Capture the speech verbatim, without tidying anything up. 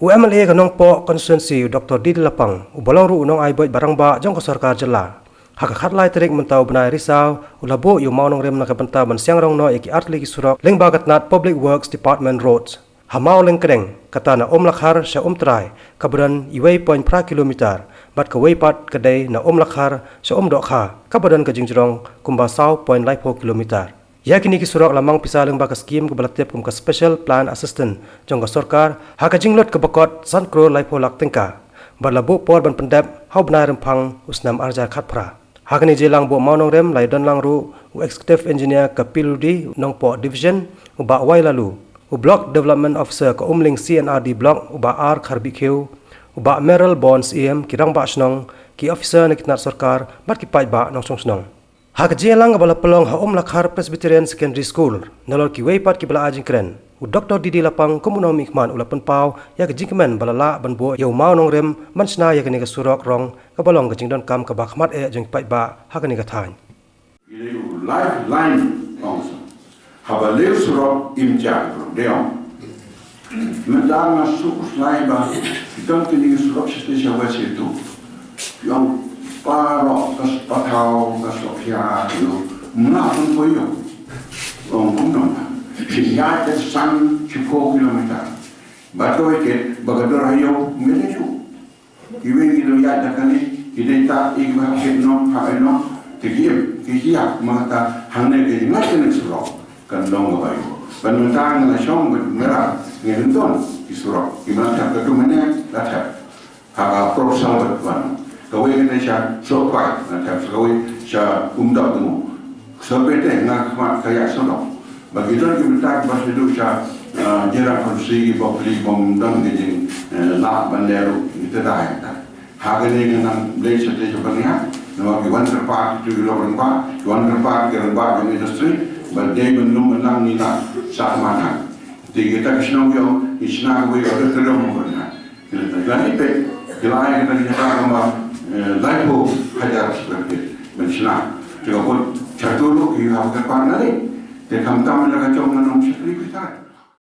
U M L A ka Nongpoh Constituency, u Doctor D D Lapang, uba long ruh u nongai buit ba rangbah jong ka sorkar jylla, ha ka khatlai tarik mynta u bnai Risaw, u la buh ïa u mawnongrim na ka bynta ban siang rong noh ïa ki artylli ki surok lyngba ka tnat Public Works Department Roads. Ha Mawlyngkdeng, kata na Umlakhar sha Umtrai, kaba don uwei point phra kilometer, bad kawei pat ka dei na Umlakhar sha Umdohkha, kaba don ka jingjrong kumba saw point laiphew kilometer. Ïa kine ki surok la mang pisa lyngba ka skim kaba la tip kum ka Special Plan Assistance jong ka sorkar, ha ka jinglut kaba kot san klur laiphew lak tyngka. Bad la buh por ban pyndep ha u bnai Rymphang u snem ar hajar khatphra. Ha kane ka jingïalang buh mawnongrim la ïadon lang ruh u Executive Engineer ka P W D Nongpoh Division, u Bah Y Laloo, u Block Development Officer ka Umling C and R D Block, u Bah R Kharbihkhiew, u Bah Mayralborn Syiem, ki rangbah shnong, ki officer na ki tnat sorkar, bad ki paidbah nongshong shnong. Ha ka jingïalang kaba la pynlong ha Umlakhar Presbyterian Secondary School, nalor kiwei pat kiba la ai jingkren, u Doctor D D Lapang kum u nongmihkhmat u la pynpaw ïa ka jingkmen ba la lah ban buh ïa u mawnongrim ban shna ïa kane ka surok rong kaba long ka jingdonkam kaba khmat eh jong ki paidbah ha kane ka thaiñ. Ki dei u lifeline ong sa. Haba leh surok im ja ka dei ong. Mynta nga sngewsih ba ki don kine ki surok sha sha west sha tu. Ki ong paralok ka Spathaw ka Sophia ïa. Nga pun ko ïa. Ong kumno na. Ki ïaid da san shiphew kilometer. Ba to ïa ba ka dor ïa me ne shu. Kiwei ki dang ïaid da kane, ki dei ta i ba hap hep noh, hap hep noh, te ki im, ki ki ïap, ma ta hangne ki ngat kane surok, kan long ka bayu. Ban mynta nga la shong ban mera, ngi hynton ki surok, ki ban thep ka tu mane, la thep. Ha ka proposal ban ban. Kawei ka dei sha Sohpai, la thep, kawei sha Umdap tu. Survey te nga khmat ka ïa sodok. Ba ki don ki bynta ba shu duk sha, ah, jera konsi ki ba pli bom don ki jing, eh, lah ban leh ruh ki te dai ta. Ha kane ka nang leh sha te sha ban ïa. Namar ki wan kyrpad ki tu ki long ryngkat, ki wan kyrpad ki ryngkat ki industry, ba dei ban lum ban lang ni na sa ma na. Te kita ki shnong ïong, ki shna kawei ka dei ka dong ban na. Ki la ni pek, ki la ai kita ki jaka kamba, eh, laiphew hajar square feet. Ban shna. Te ka pun, sha tu ruh ki hap kyrpad na ni. Te khamtam la ka jong na nong shakri kita.